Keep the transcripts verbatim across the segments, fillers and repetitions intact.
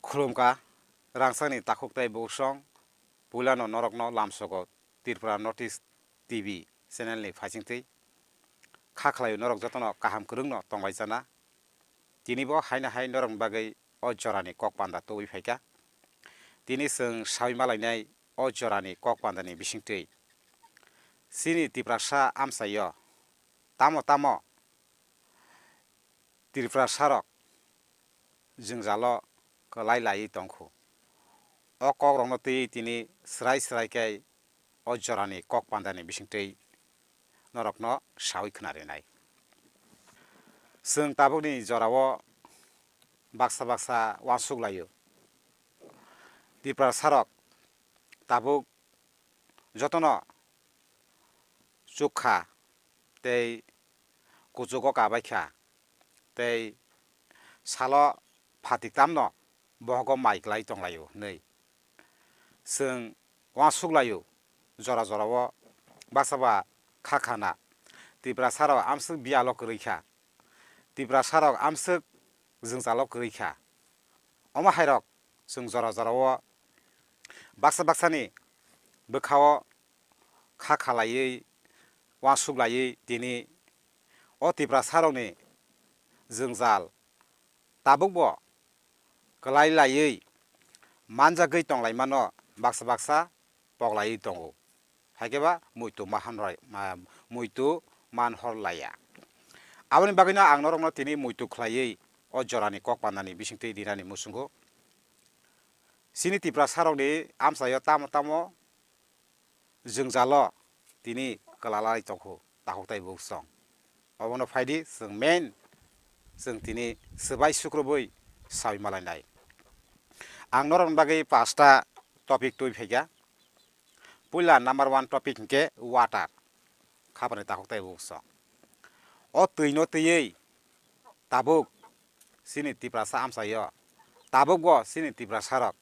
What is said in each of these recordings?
Khulumkha, rangchakni takhuk tei buksong, puilano norokno lamsogo Tripura North East T V channel ni phaisingtwi. Kha khlaio norok jotono kaham kwrwngno tonglaijana. Tinibo haino hai norokni bagwi o jorani kok panda tubui phaikha. Tini chwng saui malainai o jorani kok pandani bisingtwi. Chini Tiprasa amchaio tamo tamo Tiprasarok jwngjalo kwlai laiwi tongkhu. O kokrokno twiwi tini swrai swrai khe o jorani kok pandani bisingtwi norokno saui khna rinai. Chwng tabukni jorao baksa baksa uansuk laio. Tiprasarok tabuk jotono chukha tei kuchugo kabaikha tei salo phatik tamno bohogo mai kwlai tonglaio hinwi. Chwng uansuk laio, jora jorao baksa ba kha khana. Tiprasarok amswk biyalo kwrwi kha, Tiprasarok amswk jwngjalo kwrwi kha. Omo hairok chwng jora jorao baksa baksani bwkhao kha khalaiwi, uansuk laiwi tini o Tiprasarokni jwngjal tabukbo kwlai laiwi manjagwi tonglaimano baksa baksa poklaiwi tongo. Hai khe ba muitu mahan roi-, ma-, muitu man hor laiya. Aboni bagwino ang norokno tini muitu khlaiwi o jorani kok pandani bisingtwi rinani muchungo. Chini Tiprasarokni amchaio tamo tamo jwngjalo tini kwlalai tongkhu takhuk tei buksong. Obono phaidi chwng main, chwng tini swbai sukrubui saui malainai. Ang norokni bagwi pasta topic twi phaikha. Puila number one topic hinkhe water. Khapani takhuk tei buksong. O twino twiwi tabuk chini Tiprasa amchaio, tabukbo chini Tiprasarok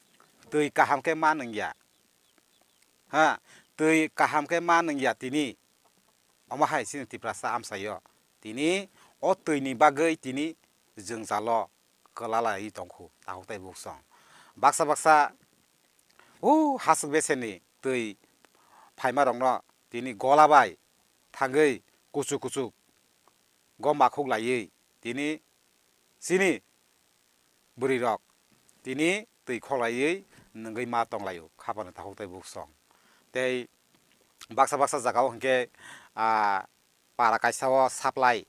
twi kaham khe ma nungya. Ha, twi kaham khe ma nungya tini. Omo hai chini Tiprasa amchaio tini o twini bagwi tini jwngjalo kwlalaiwi tongkhu takhuk tei buksong. Baksa baksa o hasuk beserni twi phaimarokno tini gola bai thangwi kuchuk kuchuk go makhuk laiwi tini chini bwrwirok tini twi khoklaiwi nungwi ma tonglaio khapani takhuk tei buksong. Tei baksa baksa jagao hinkhe, ah, para kaisa o supply,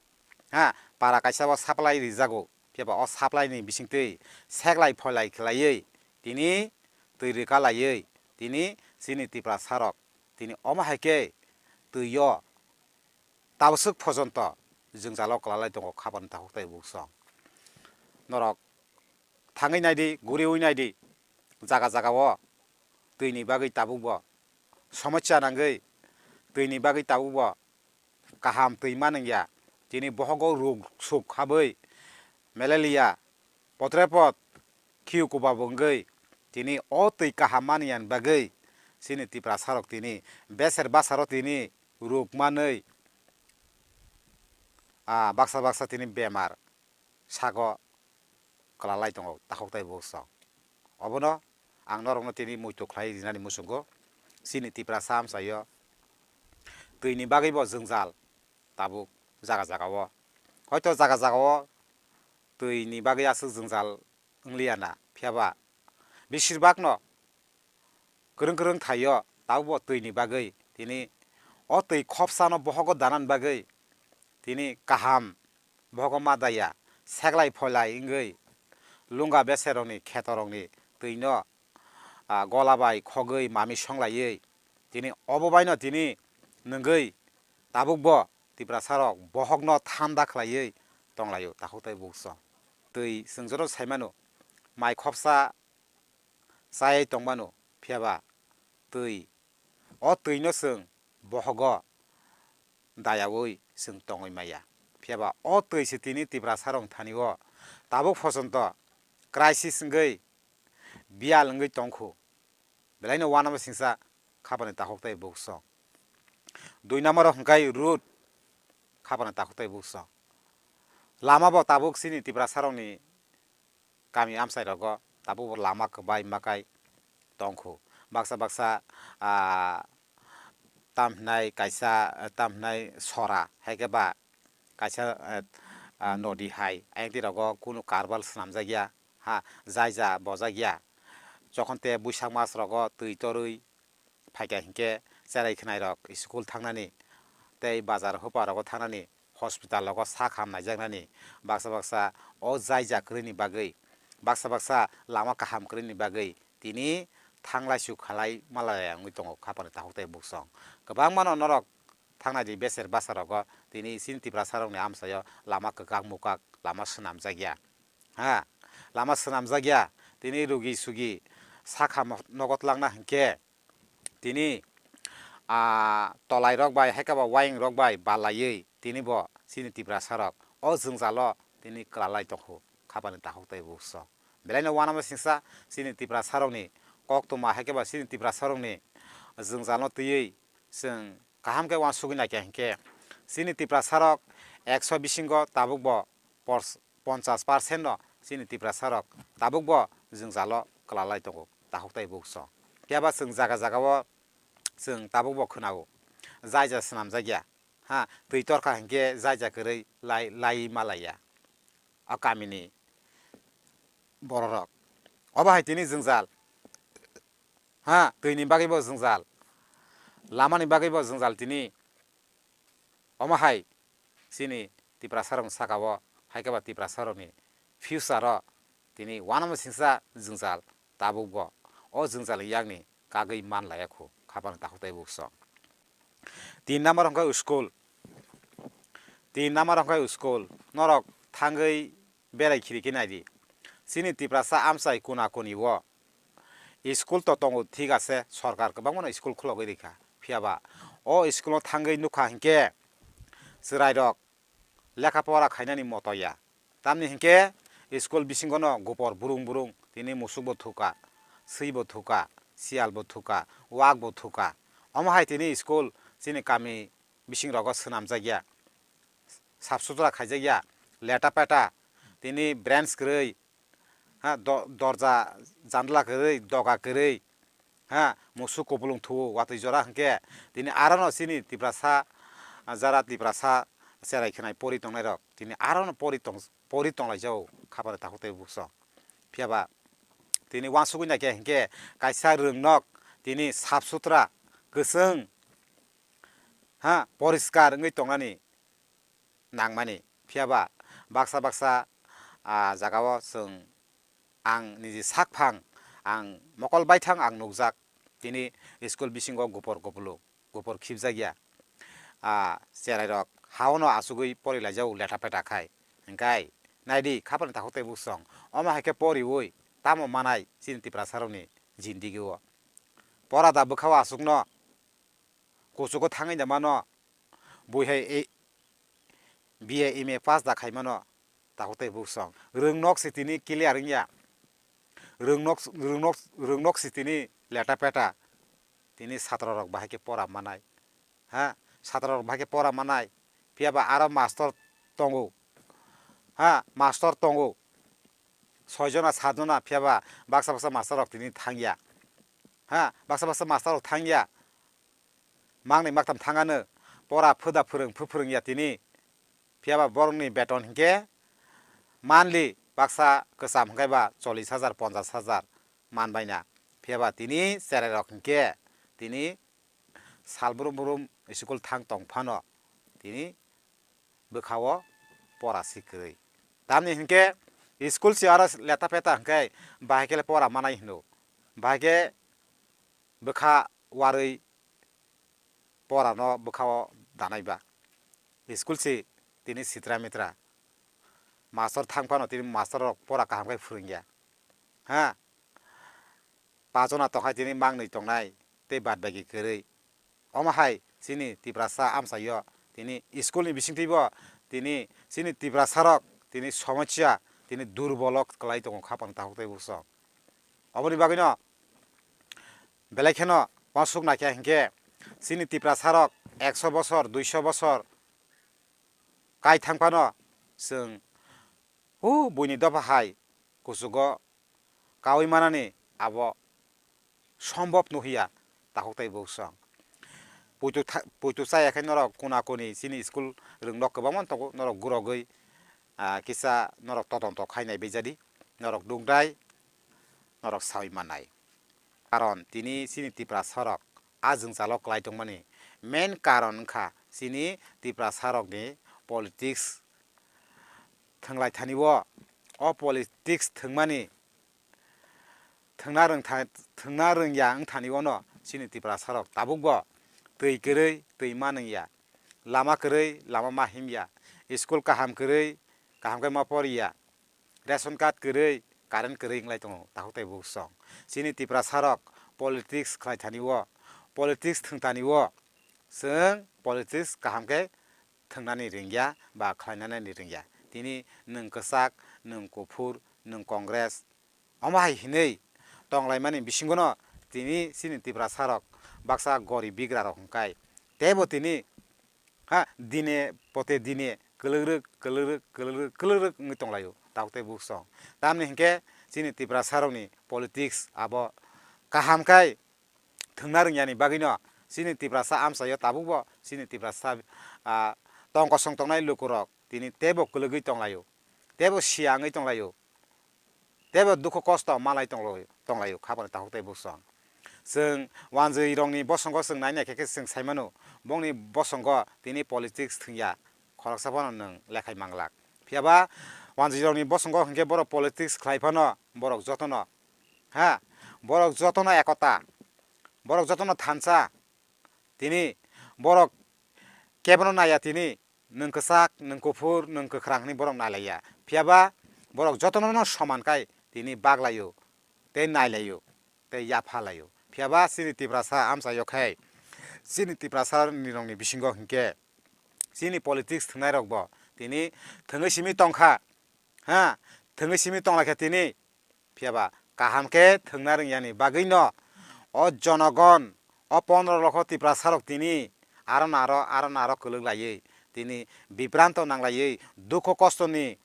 ha, para kaisa o supply rijago, phiya ba o supply ni bisingtwi seklai phoilai khlaiwi tini twi rwka laiwi tini chini Tiprasarok tini omo hai khe twi o tabaswk phojonto jwngjalo kwlalai tongo khapani takhuk tei buksong. Norok thangwi naidi, guriwi naidi, jaga jagao twini bagwi tabukbo somosya nangwi, twini bagwi tabukbo kaham twi ma nungya, tini bohogo ruk suk habwi malaria potrepot khiu kuba bo wngwi tini o twi kaham maniyani bagwi chini Tiprasarok tini beser basaro tini ruk manwi, ah, baksa baksa tini bemar sago kwlalai tongo takhuk tei buksong. Obono ang norokno tini muitu khlai rinani muchungo. Chini Tiprasa amchaio twini bagwibo jwngjal tabuk jaga jagao. Hoito jaga jagao twini bagwi aswk jwngjal wngliya na, phiya ba besirbakno kwrwng kwrwng thaio tabukbo twini bagwi tini o twi khopsano bohogo danani bagwi tini kaham bohogo ma daya, seklai phoilai wngwi lunga beserokni khetorokni twino, ah, gola bai khogwi mami songlaiwi tini obo baino tini nungwi tabukbo Tiprasarok bohokno thanda khlaiwi tonglaio takhuk tei buksong. Twi chwng joto saimano mai khopsa chayai tongmano, phiya ba twi, o twino chwng bohogo dayaui chwng tongwi maya. Phiya ba o twi se tini Tiprasarok thani o tabuk phojonto crisis wngwi biyal wngwi tongkhu. Belaino uanama singsa khapani takhuk tei buksong. Dui number o hwnkhe road khapani takhuk tei buksong. Lama bo tabuk chini Tiprasarokni kami amchai rogo tabukbo lama kwbai makai tongkhu. Baksa baksa, ah, tamhinai kaisa, tamhinai sora, haikhe ba kaisa, ah, nodi hai, ayang twi rogo kunu karbal swnamjakya, ha, jaija bojakya. Jokhon te buisak mas rogo twi torwi phaikha hinkhe cherai khwnairok school thangnani tei bazar huparogo thangnani, hospital rogo sak ham naijaknani, baksa baksa o jaija kwrwini bagwi, baksa baksa lama kaham kwrwini bagwi tini thanglaisu khalai malaya wngwi tongo khapani takhuk tei buksong. Kwbangmano norok thangnai di beser basarogo tini chini Tiprasarokni amchaio lama kwkak mukak lama swnamjakya. Ha, lama swnamjakya, tini rugi sugi sak ham nogo tlangna hinkhe tini, ah, tolairok bai, haikhe ba waingrok bai balaiwi tini bo chini Tiprasarok o jwngjalo tini kwlalai tongkhu khapani takhuk tei buksong. Belaino uanama singsa chini Tiprasarokni koktwma, haikhe ba chini Tiprasarokni jwngjalno twiwi chwng kaham khe uansugwi naikha hinkhe chini Tiprasarok ekso bisingo tabukbo pors-, ponchas percent no chini Tiprasarok tabukbo jwngjalo kwlalai tongo takhuk tei buksong. Phiya ba chwng jaga jagao chwng tabukbo khwnao, jaija swnamjakya, ha, twi torkha hinkhe jaija kwrwi lai, lai malaiya o kamini bororok. Obo hai tini jwngjal, ha, twini bagwibo jwngjal, lamani bagwibo jwngjal tini. Omo hai chini Tiprasarokni sakao, haikhe ba Tiprasarokni future-o tini uanama singsa jwngjal tabukbo o jwngjalni yakni kagwi man laiya khu khapani takhuk tei buksong. Tin number hwnkhe school. Tin number hwnkhe school. Norok thangwi berai khiri khe naidi. Chini Tiprasa amchai kuna kuni o school to tongo, thik ase, sorkar kwbangmano school khulogwi rikha. Phiya ba o school-o thangwi nukha hinkhe chwrairok lekha pora khainani moto ya. Tamni hinkhe school bisingono gupor burung burung, tini musukbo thuka, swibo thuka, siyalbo thuka, wakbo thuka. Omo hai tini school chini kami bisingrogo swnamjakya, sap sutra khaijakya, leta peta, tini branch kwrwi, ha, do-, dorja jandla kwrwi, doga kwrwi, ha, musuk kupulung thuo watwi jora hinkhe, tini arono chini Tiprasa, ah, jara Tiprasa cherai khwnai pori tongnairok, tini arono pori tong-, pori tonglaijao khapani takhuk tei buksong. Phiya ba tini uansugwi naikhe hinkhe kaisa rwngnok tini sap sutra, kwchwng, ha, poriskar wngwi tongnani nangmani. Phiya ba baksa baksa, ah, jagao chwng, ang niji sakphang, ang mokol baithang ang nukjak, tini school bisingo gupor kupulung, gupor khibjakya. Ah, cherairok haono achugwi porilaijao leta peta khai. Hinkhe naidi khapani takhuk tei buksong. Omo hai khe poriwi tamo manai chini Tiprasarokni jindigi-o. Pora da bwkhao achukno kuchugo thangwi da mano, bui hai e, B A, M A pass da khai mano, takhuk tei buksong. Rwngnok se tini clear wngya. Rwngnok, rwngnok, rwngnok se tini leta peta. Tini satrorok bahai khe pora manai. Ha? Satrorok bahai khe pora manai. Phiya ba aro mastor tongo. Ha? Mastor tongo. Soi jona, sat jona, phiya ba baksa baksa mastorrok tini thangya. Ha? Baksa baksa mastorrok thangya. Mangni maktham thangano pora phuda phwrwng phu phwrwngya tini. Phiya ba borokni beton hinkhe monthly baksa kwcham hinkhe ba chollish hajar, ponchash hajar man baina. Phiya ba tini cherairok hinkhe tini sal brum brum school thang tong phano tini bwkhao pora si kwrwi. Tamni hinkhe school se aro leta peta hinkhe bahai khe pora manai hino. Bahai khe bwkha warwi porano bwkhao danai ba. School se tini sitra mitra. Mastor thang phano tini mastor rok pora kaham khe phwrwngya. Ha? Pachona tongkhai tini mangnwi tongnai tei bad bagi kwrwi. Omo hai chini Tiprasa amchaio tini school ni bisingtwibo tini chini Tiprasarok tini somosya tini durbolok kwlai tongo khapang takhuk tei buksong. Oboni bagwino belai kheno uansuk naikha hinkhe chini Tiprasarok ekso bosor, duiso bosor kai thang phano chwng o buini dopha hai kuchugo kaui manani abo sombhob nuhiya, takhuk tei buksong. Puitu tha-, puitu chaya khe norok kuna kuni chini school rwng nok kwbangma tongo, norok gurogwi, ah, kisa norok todonto khainai bejadi, norok nuknai, norok saui mannai. Karon tini chini Tiprasa rok a jwngjalo kwlai tongmani main karon wngkha chini Tiprasa rokni politics thwnglai thani o, o politics thwngmani thwngna rwngtha-, thwngna rwngya wngthani ono chini Tiprasa rok tabukbo twi kwrwi twi ma nungya, lama kwrwi lama ma himya, school kaham kwrwi kaham khe ma poriya, ration card kwrwi current kwrwi wnglai tongo takhuk tei buksong. Chini Tiprasa rok politics khlai thani o, politics thwng thani o chwng politics kaham khe thwngnani rwngya ba khlainani rwngya. Tini nwng kwchak, nwng kuphur, nwng Congress, omo hai hinwi tonglaimani bisingono tini chini Tiprasa rok baksa gorib bigra rok hwnkhai teibo tini, ha, dine pote dine kwlwkrwk, kwlwkrwk, kwlwkrwk, kwlwkrwk wngwi tonglaio takhuk tei buksong. Tamni hinkhe chini Tiprasa rokni politics abo kaham khai thwngna rwngyani bagwino chini Tiprasa amchaio tabukbo chini Tiprasa, ah, tong kosong tongnai lukurok tini teibo kwlwgwi tonglaio, teibo siya wngwi tonglaio, teibo dukhu kosto malai tonglo-, tonglaio khapani takhuk tei buksong. Chwng wanjwi rokni bosongo chwng nai nai khe khe chwng sai mano, bongni bosongo tini politics thwngya, khoroksa phano nwng lekhai manglak. Phiyaba wanjwi rokni bosongo hinkhe borok politics khlai phano borok jotono, ha, borok jotono ekota, borok jotono thansa, tini borok kebono naiya tini, nwng kwchak, nwng kuphur, nwng kwkhrang hwnwi borok nailaiya. Phiyaba borok jotono no soman khai tini baglaio, tei nailaio, tei yaphalaio. Phiyaba chini Tiprasa amchaio khai, chini Tiprasa ni rokni bisingo hinkhe chini politics thwngnai rokbo tini thwngwi simi tongkha, ha, thwngwi simi tonglaikha tini. Phiyaba kaham khe thwngna rwngyani bagwino o jonogon, o pondro lokho Tiprasa rok tini aro naro, aro naro kwlwk laiwi tini bibranto nanglaiwi dukhu kostoni,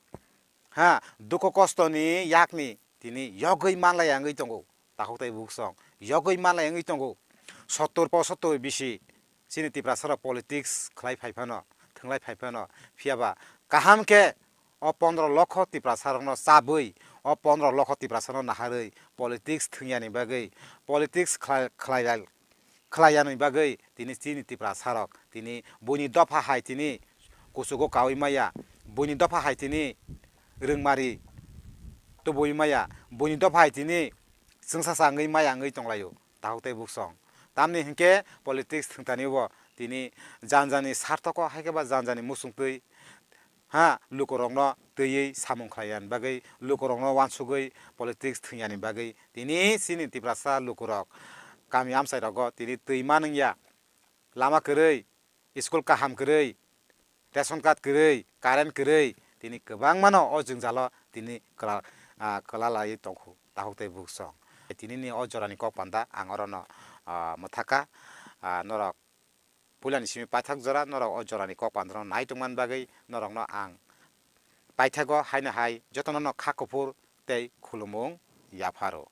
ha, dukhu kostoni yakni tini yogwi manlai wngwi tongo. Takhuk tei buksong yogwi manlai wngwi tongo. Sottor po sottor bisi chini Tiprasa rok politics khlai phai phano, thwnglai phai phano, phiyaba kaham khe o pondro lokho Tiprasa rokno chabwi, o pondro lokho Tiprasa no naharwi politics thwngyani bagwi, politics khlai, khlai, khlaiyanwi bagwi tini chini Tiprasa rok tini buini dopha hai tini kuchugo kaui maya, buini dopha hai tini rwngmari tubui maya, buini dopha hai tini chwngsacha wngwi maya wngwi tonglaio takhuk tei buksong. Tamni hinkhe politics thwngtani bo tini janjani sarthoko hai khe ba janjani muchungtwi, ha, lukurokno twiwi samung khlaiyani bagwi, lukurokno uansugwi politics thwngyani bagwi tini chini Tiprasa lukurok kami amchairogo tini twi manwngya, lama kwrwi, school kaham kwrwi, ration card kwrwi, current kwrwi, tini kwbangmano o jwngjalo tini kwla-, ah, kwlalaiwi tongkhu takhuk tei buksong. Tinini o jorani kok panda ang orono, ah, mwthaka, ah, norok puilani simi paithak jora, norok o jorani kok pandano nai tongmani bagwi norokno ang paithago haino hai jotono no kha kuphur tei khulumung yapharo.